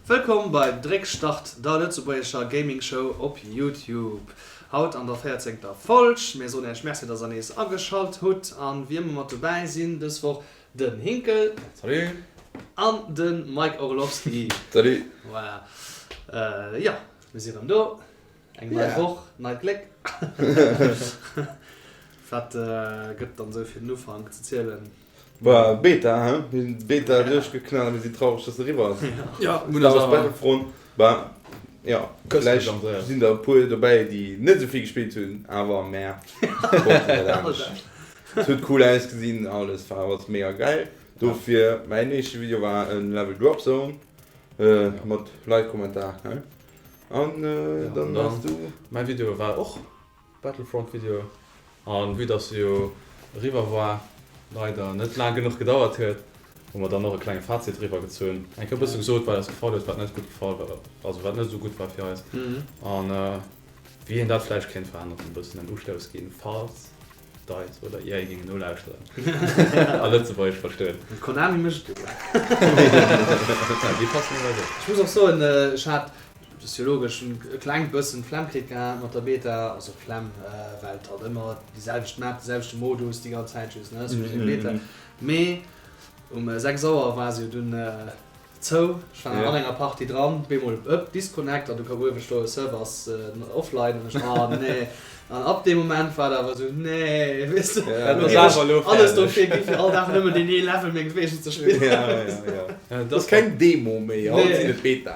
Wëllkomm bei Dréckstart, der lëtzebuergescher Gaming Show op Youtube. Haut an der véierzéngter Folg. Mir soen Iech Merci, dass der nees ageschalt hutt. An wéi ëmmer mat dobäi sinn dës Woch den Hinkel. Salut. An de Mike Orlowski. Salut. Voilà. Jo, mir si rëm do. Eng nei Woch, neit Gléck. Wat gëtt dann esou fir den Ufank ze zielen? Bah, Beta, he? Mir hunn d'Beta duerchgeknallt a mir sinn traureg, dass se eriwwer ass. Ja, Star Wars Battlefront, bah, jo, vläicht sinn der e puer dobäi, déi net esou vill gespillt hunn, awer mär wollten dat anescht. Et huet cool ausgesinn, alles war awer mega gäil. Dofir, mäin éischte Video war en Level Drop Zone mat Like-Kommentar, he? An dann bass du. Mäi Video war och Battlefront Video an vue dass se jo eriwwer war, leider net laang genuch gedauert huet, hu mer dann och e klenge Fazit eriwwer gezunn, eng Kéier e bësse gesot wat eis gefall huet, wat net gutt gefall war, also wat net esou gutt war fir eis an wéi een dat vläicht kéint veränneren, e bëssen en Ustouss ginn, falls d'eis oder EA géingen nolauschteren a Lëtzebuergesch verstoen. Konami mécht et jo. Déi passen op eis op. Ech muss och soen, ech hat, dat ass jo logesch, e klengt bëssen d'Flemm kritt gehat mat der Beta, also Flemm, well et halt ëmmer déi selwecht Map, de selwechte Modus déi ganz Zäit just, ne, ass jo just eng Beta. Mee um 6 Auer war se jo dunn Zou, ech war nach an enger Partie dran, bemol ëpp, Disconnect an du koum uewe stoen, Server ass offline an ech oh nee an ab deem Moment war et awer esou nee weess de, lo géif ech alles dofir gi fir all Dag nëmmen deen ee Level mengetwegen ze spillen. Dat ass keng Demo méi, haut sinn et Beta.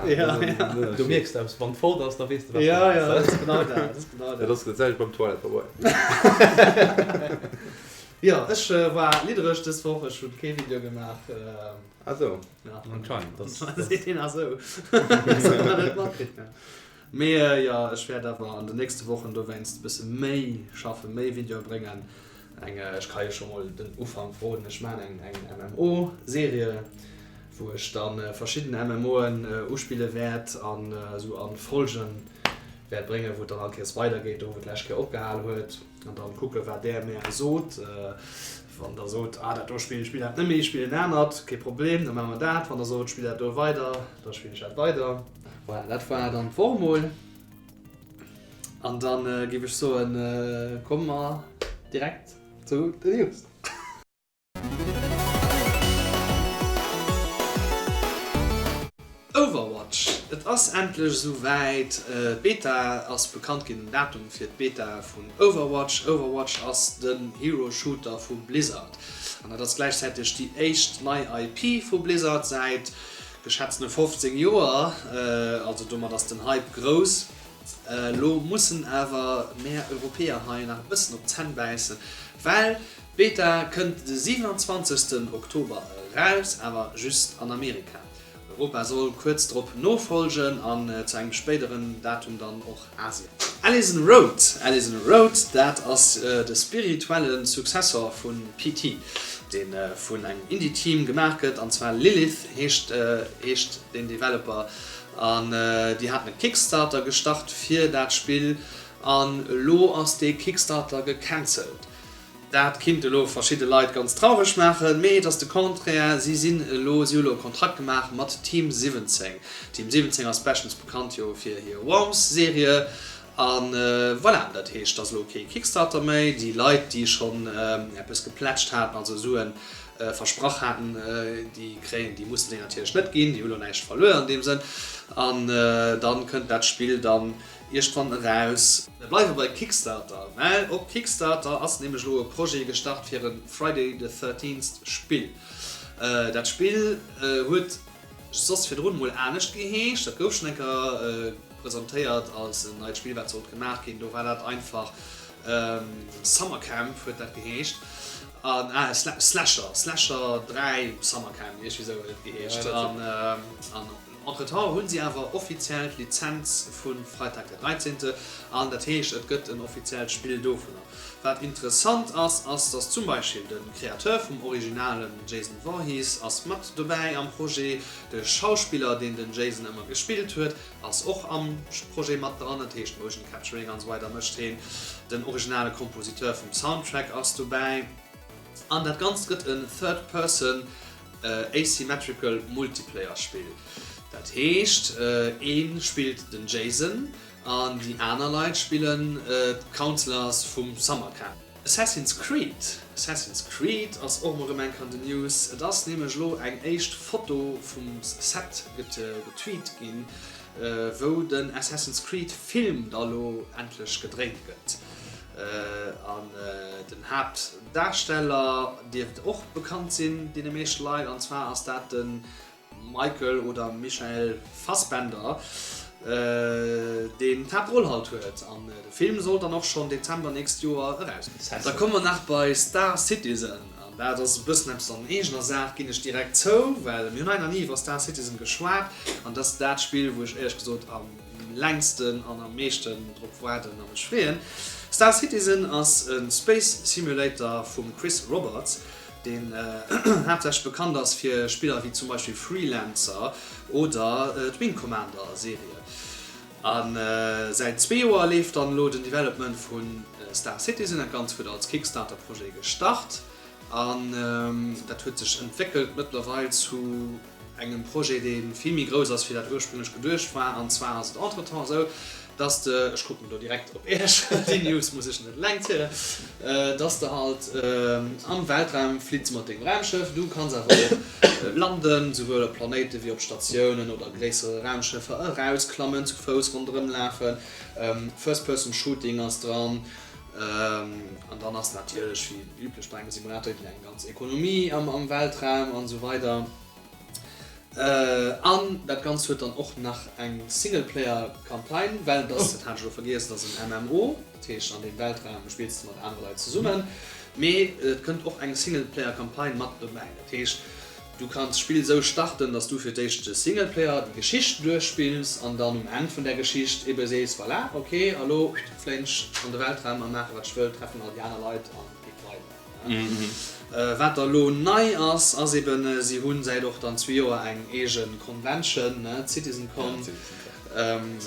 Du mierks eppes, wann et fort ass, da weess de wat du hues. Jo, jo, dat ass genau dat, dat ass genau dat. Dat ass dat selwecht beim Toilettepabeier. Jo, ech war liddereg dës Woch, ech hunn kee Video gemaach. Ah sou. Ja. Anscheinend. Das, das seet een ah sou. Das hat man net matkritt, ne. Mee äh, ja, ech wäert awer an den nächste Wochen dowéinst e bësse méi schaffen, méi Videoe bréngen. Eng, äh, ech ka jo scho mol den Ufank verroden, ech maachen eng, eng MMO-Serie, wou ech dann äh, verschidden MMOen äh, uspille wäert an äh, sou an Folgen wäert bréngen, wou et dann all Kéiers weidergeet, do wou et d'lescht Kéier opgehal huet. An dann kucken, wat där mär sot. Wann der sot, ah dat do Spill, spill dat net méi, spill en anert, kee Problem, da maache mer dat. Wann der sot, spill dat do weider, da spillen ech dat weider. Voilà, dat war dann d'Woch mol. An dann géif ech soen, komme mer direkt zu den News. Overwatch, Et ass endlech esou wäit, d'Beta ass bekannt ginn, den Datum fir d'Beta vun Overwatch. Overwatch ass den Hero Shooter vu Blizzard an dat ass gläichzäiteg déi éischt nei IP vu Blizzard säit geschätztene 15 Joer, also domat ass den Hype grouss. Elo mussen awer mär Europäer hei nach e bëssen op d'Zänn bäissen, well D'Beta kënnt de 27 Oktober eraus, awer just an Amerika. Europa soll kuerz drop nofolgen an zu engem spéideren Datum dann och Asien. Allison Road, Allison Road, dat ass de spirituelle Successor vu PT, dee vun engem Indie-Team gemaach gëtt, an zwar Lilith heescht heescht den Developer, an déi haten e Kickstarter gestart fir dat Spill an elo ass dee Kickstarter gecancelt. Dat kinnt elo verschidde Leit ganz traureg maachen, mee et ass de Contraire, si sinn elo, si hu elo e Kontrakt gemaach mat Team 17. Team 17 ass beschtens bekannt jo fir hir Worms-Serie a voilà, dat heescht, et ass elo kee Kickstarter méi. Déi Leit, déi schonn eppes gepledged haten, also Suen versprach haten, déi kréien, déi mussen déi natierlech net ginn, déi hu elo näischt verluer an deem Sënn. An dann kënnt dat Spill dann Iergendwann eraus. Mir bleiwe bei Kickstarter, well op Kickstarter ass nämlech elo e Projet gestart fir e Friday the Thirteenth Spill. Dat Spill huet soss virdrun mol anescht geheescht, dat gouf schonn eng Kéier presentéiert als en neit Spill wat sollt gemaach ginn. Do war dat einfach Summer Camp huet dat geheescht an ah Slasher, Slasher 3 Summer Camp, iergendwéi esou huet et geheescht an Entretemps hunn si awer offiziell d'Lizenz vu Freitag der Dreizehnte an dat heescht et gëtt en offiziellt Spill dovunner. Wat interessant ass, ass dass zum Beispill de Créateur vum originalen Jason Voorhees ass mat dobäi am Projet, de Schauspiller deen den Jason ëmmer gespillt huet ass och am Projet mat dran, dat heescht Motion Capturing an esou weider mécht heen, den originale Kompositeur vum Soundtrack ass dobäi an dat Ganzt gëtt en Third Person Asymmetrical Multiplayer Spill. Dat heescht, ee spillt den Jason an déi aner Leit spillen d'Counselors vum Summer Camp. Assassin's Creed, Assassin's Creed ass och mol rëm eng Kéier an den News. Et ass nämlech elo eng éischt Foto vum Set getweet ginn, wou den Assassin's Creed Film da lo endlech gedréint gëtt. An den Haaptdarsteller dierft och bekannt sinn deene meeschte Leit, an zwar ass dat de Michael oder Michael Fassbender, deen d'Haaptroll halt huet. An de Film soll dann och schonn Dezember nächst Joer eraus. Da komme mer nach bei Star Citizen, an dat ass e bëssen eppes an eegener Saach, ginn ech direkt zou, well mir hunn hei nach ni iwwer Star Citizen geschwat, an dat ass dat Spill, wou ech éierlech gesot am längsten an am meeschten drop waarden a mech freeën. Star Citizen ass e Space Simulator vum Chris Roberts, deen haaptsächlech bekannt ass fir Spiller wéi zum Beispill Freelancer oder d'Wing Commander Serie. A säit zwee Joer leeft dann elo den Development vu Star Citizen. Dat Ganzt huet als Kickstarter Projet gestart an dat huet sech entwéckelt mëttlerweil zu engem Projet dee vill méi grouss ass wéi dat ursprünglech geduecht war. An zwar ass et entretemps esou, dass de, ech kucken do direkt op Iech, déi News muss ech net eleng zielen, dass de halt am Weltraum flitts mat dengem Raumschëff. Du kanns awer och landen, souwuel op Planéite wéi op Statiounen oder gréissere Raumschëffer, erausklammen, zu Fouss ronderëm lafen. First Person Shooting ass dran. An dann ass natierlech, wéi üblech bei engem Simulator, eben eng ganz Ekonomie am Weltraum an esou weider. An dat Ganzt huet dann och nach eng Singleplayer-Campagne, well et ass, dat hat ech elo vergiess, et ass en MMO, dat heescht an deem Weltraum spills de mat anere Leit zesummen, mee et kënnt och eng Singleplayer-Campagne mat dobäi. Dat heescht, du kanns d'Spill esou starten, dass du fir d'éischt de Singleplayer, déi Geschicht duerchspills an dann um Enn vun där Geschicht ebe sees, voilà, ok, a lo fléien ech an de Weltraum a maache wat ech wëll, treffen all déi aner Leit an et geet weider. Wat da lo nei ass, ass eben, si hunn säit och dann zwee Joer eng eege Convention, ne, d'CitizenCon,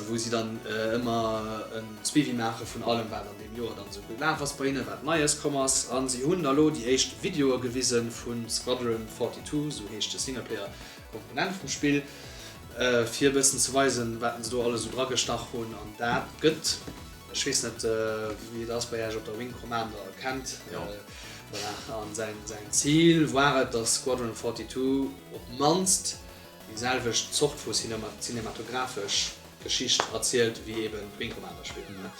wou si dann ëmmer e Suivi maache vun allem, wat an deem Joer dann esou gelaf ass bei hinnen, wat Neies komm ass. A si hunn da lo déi éischt Videoe gewise vu Squadron 42, esou heescht de Singleplayer-Komponent vum Spill, fir e bëssen ze weisen, wat se do alles esou dragestach hunn. An dat gëtt. Ech weess net wéi et ass bei Iech, ob der Wing Commander kennt. Voilà, an säin säin Zil war et, dass Squadron 42 op d'mannst déi selwecht Zort vu cinematographesch Geschicht erzielt wéi eben d'Wing Commander Spiller.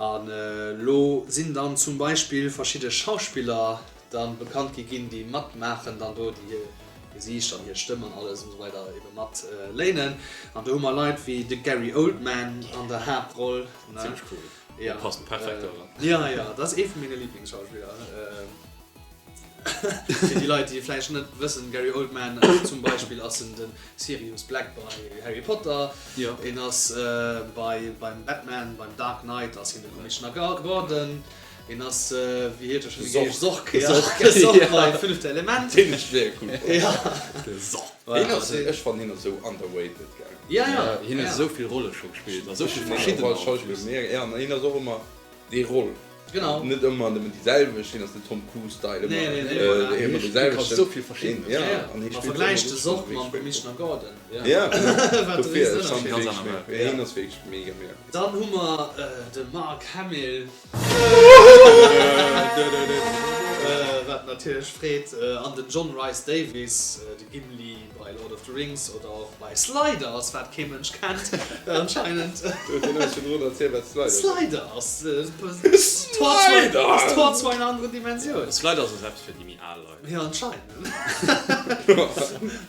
An elo sinn dann zum Beispill verschidde Schauspiller dann bekannt gi ginn, déi matmaachen dann do, déi hir Gesiicht an hir Stëmm an alles an esou weider ebe mat léinen. An do hu mer Leit wéi de Gary Oldman an der Haaptroll. Ne? Zimmlech cool. Ja. Dee passt perfekt do eran. Ja, ja, dat ass ee vu menge Liblingsschauspiller. Fir déi Leit, déi vläicht net wëssen, Gary Oldman zum Beispill ass en de Sirius Black bei Harry Potter. Ja. En ass bei, beim Batman, beim Dark Knight ass hien de Commissioner Gordon. Hien ass, wéi heescht e scho wéi geheescht? Zorc, ja. Zorc bei Fünfte Element. Deen ech wierklech cool fannen. Ja. De Zorc. Hien ass, ech fannen hien ass esou underrated, gell. Ja, ja. Hien huet esou vill Rolle scho gespillt a sou vill verschiddener och als plus. Ja, an hien ass och ëmmer déi Roll. Genau. Net ëmmer nëmmen déi selwecht, hien ass net Tom Cruise-Style, ëmmer Nee, nee, nee, voilà. ëmmer dee Hie kann selwechten. esou vill verschiddenes. Ja, an hie Ma spillt ëmmer vergläich de gutt, Zorc wéi mam gespillt. Commissioner Gordon. Ja, genau. Wat de Dofir, ech fannen Riesenënnerscheed. hie Ganz wierklech aner mega, Welt. hien ass wierklech mega, mega cool. Dann hu mer de Mark Hamill. Wat natierlech freet. An den John Rhys-Davies, de Gimli bei Lord of the Rings oder och bei Sliders, wat kee Mënsch kennt anscheinend. Du hues eis virdrun erzielt, wat Sliders ass. Sliders! Sliders! Tor zu einer anderen Dimension. Sliders ass eppes fir déi méi al Leit. Jo, anscheinend.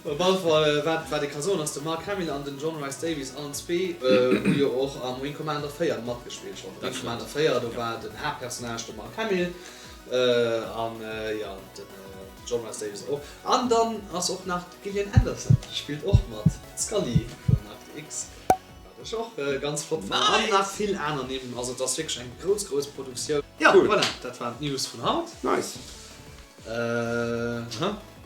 Op alle Fall, wat wat ee ka soen ass, de Mark Hamill an den John Rhys-Davies, allen zwee hu jo och am Wing Commander 4 matgespillt schonn. Wing Commander 4, do war den Haaptpersonnage de Mark Hamill an jo den John Rhys-Davies och. An dann ass och nach d'Gillian Anderson spillt och mat, d'Scully vun Akte X, wat ech och ganz flott fannen. An nach vill aner Nimm, also et ass wierklech eng grouss, grouss Produktioun. Jo, voilà, dat waren d'News vun haut. Nice.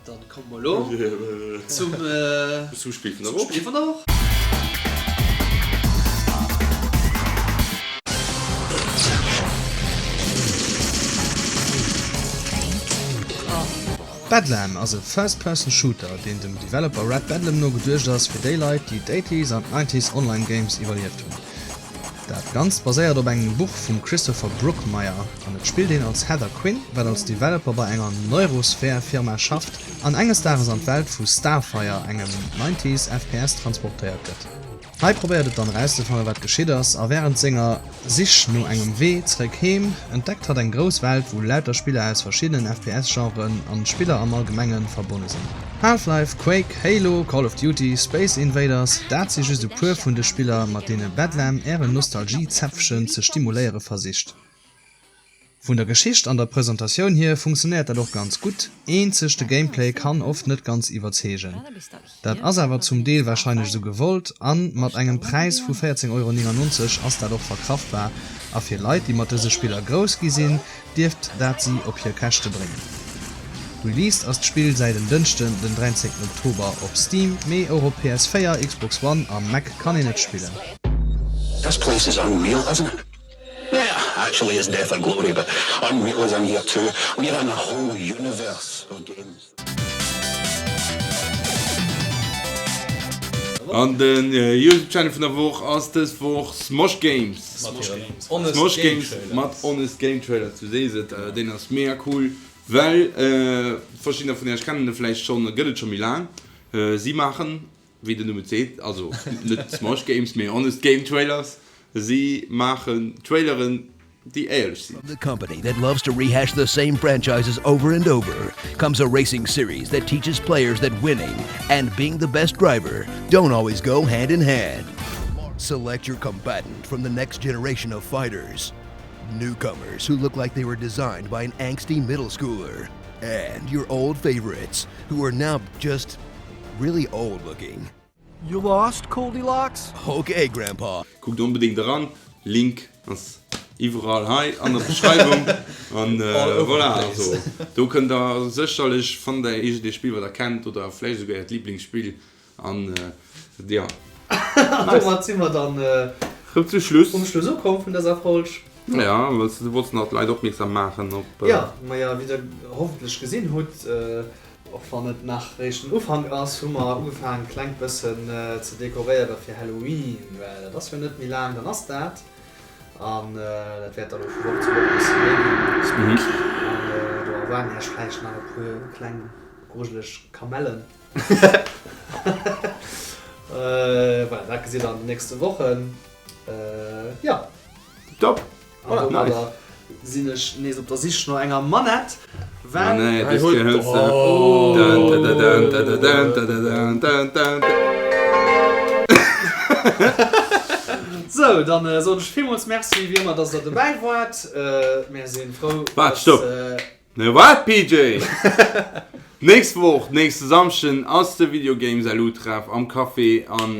Dann komme mer elo zum Spill vun der Woch. Spill vun der Woch. Bedlam ass e First-Person-Shooter, deen dem Developer Red Bedlam no geduecht ass fir déi Leit, déi d'Eighties an d'Nineties Online Games iwwerlieft hunn. Dat Ganzt baséiert op engem Buch vum Christopher Brookmyre an et spillt een als Heather Quinn, wat als Developer bei enger Neurosphäre-Firma schafft an enges Daages an d'Welt vu Starfire, engem Nineties FPS, transportéiert gëtt. Hei probéiert et dann erauszefannen wat geschitt ass a wärend senger Sich no engem Wee zeréck heem entdeckt hatt eng grouss Welt wou lauter Spiller aus verschiddenen FPS Genren an Spiller am Allgemengen verbonne sinn. Half-Life, Quake, Halo, Call of Duty, Space Invaders, dat si just e puer vun de Spiller mat deene Bedlam ären Nostalgie-Zäpfchen ze stimuléiere versicht. Vun der Geschicht an der Presentatioun hier funktionéiert dat och ganz gutt, eenzeg de Gameplay kann oft net ganz iwwerzeegen. Dat ass awer zum Deel warscheinlech esou gewollt an mat engem Präis vu 14,99 Euro ass dat och verkraftbar a fir Leit déi mat dëse Spiller grouss gi sinn, dierft dat si op hir Käschte bréngen. Released ass d'Spill säit en Dënschden den 13 Oktober op Steam, mee och op PS4, Xbox One a Mac kann een et spillen. This place is unreal, isn't it? Yeah, actually it's death or glory, but unreal is in here too. We're in a whole universe of games. An den Youtube Channel vun der Woch ass dës Woch Smosh Games. Smosh Games mat Honest Game Trailers, du sees et, deen ass mega cool, well verschiddener vun iech kennen e vläicht schonn, gëtt et scho méi laang. Si maachen Wéi den Numm et seet, also net Smosh Games, mee Honest Game Trailers, si maachen Traileren, déi éierlech sinn. From the company that loves to rehash the same franchises over and over comes a racing series that teaches players that winning and being the best driver don't always go hand in hand. Select your combatant from the next generation of fighters. Newcomers who look like they were designed by an angsty middle schooler. And your old favorites who are now just really old looking. You lost, Goldilocks? Okay, Grandpa. Kuckt onbedéngt eran, Link ass iwwerall hei an der Beschreiwung an voilà, also do kënnt der sécherlech, fannt der iergend ee Spill wat der kennt oder vläicht esouguer äert Liblingsspill an jo. An domat si mer dann Rëm zum Schluss. um Schluss ukomm vun dëser Folg. Ja, wëlls du wollts nach d'Leit opmierksam maachen op. Jo, maja wéi der hoffentlech gesinn hutt, Och wann et nach réischt den Ufank ass, hu mer ugefaangen klengt bëssen ze dekoréiere fir Halloween, well dat ass jo net méi laang, dann ass dat. An dat wäert da lo vu Woch zu Woch e bësse méi ginn. An do erwaarden Iech vläicht nach e puer kleng grujeleg Kamellen. Voilà, dat gesitt der an den nächste Wochen. Jo. Top! An domadder sinn ech nees op der Sich no enger Manett, well. Sou, dann soen ech villmools Merci wéi ëmmer, dass der dobäi waart. Mär sinn frou, Waart, stopp! Ne waart PJ! D'nächst Woch, nächste Samschden ass de Video Games LU Treff am Café an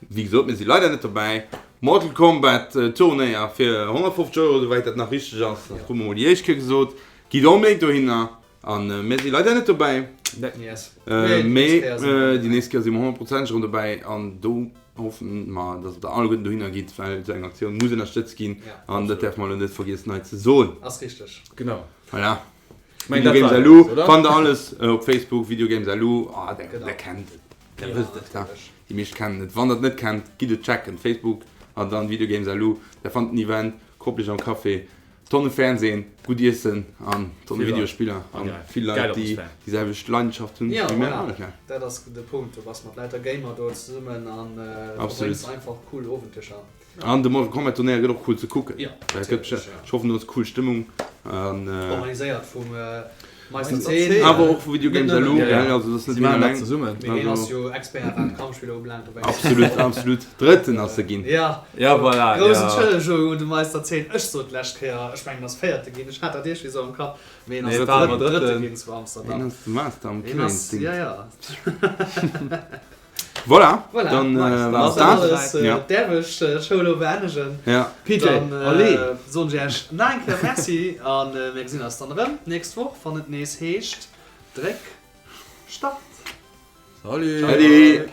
wéi gesot mir si leider net dobäi. Mortal Kombat Turnéier fir 150 Euro, souwäit dat nach richteg ass, dat krute mer mol déi éischt Kéier gesot. Gitt onbedéngt dohinner an mir si leider net dobäi, mee déi nächst Kéier si mer honnertprozenteg erëm dobäi an do hoffen mer, dass der alleguerten dohinner gitt, well esou eng Aktioun muss ënnerstëtzt ginn an dat däerfe mer elo net vergiessen hei ze soen. Ass richteg. Genau. Voilà. Meng, dat Videogames war LU, alles, oder? fannt der alles op Facebook, Videogames LU, ah, der, Genau. der kennt et, der Ja, wësst et, ha. natierlech. Déi meescht kennen et. Wann der et net kennt, gitt et checken, Facebook an dann Videogames LU, der fannt den Event, Koplescht am Café, Tonne Fernsehen, gutt Iessen an Tonne Vill Leit. Videospiller An an geil. vill Leit, Geil déi Atmosphär. déi selwecht Leidenschaft hunn Ja, wéi mir voilà. alle, ja. Dat ass de Punkt. Du bass mat lauter Gamer do zesummen an äh, Absolut. verbréngs einfach cool Owendtischer. An de Mortal Kombat Turnéier gëtt och cool ze kucken. Ja, Dat gëtt natierlech, ja. Ech hoffen do ass cool Stëmmung an Organiséiert vum Meister Zehn. Awer och vu Video Games Net LU, nëmmen. Ja, ja. gell, also dat ass net Si hien maachen dat eleng. zesummen. Mee hien Also ass jo Expert wat Kampfspiller ubelaangt op engem. Absolut, absolut. Drëtten ass e ginn. Ja, Ja, voilà, grouss ja. Entschëllegung un de Meister Zehn. Ech sot d'lescht Kéier, ech mengen ass Véierte ginn, ech hat dat iergendwéi sou am Kapp, mee en Nee, ass et war awer Drëtte Drëtten. ginn zu Amsterdam. Hien ass de Master am Hien ass, Killing ja, Instinct. ja. Voilà, Voilà, dann nice. äh, Dann war ass dat. alles. Äh, Ja. Däerf ech äh, d'Show elo beendegen? Ja. PJ, Dann äh, allez! soen ech Iech nach eng Kéier Merci an äh, mir gesinn eis dann erëm d'nächst Woch, wann et nees heescht Dréck Start. Salut! Salut!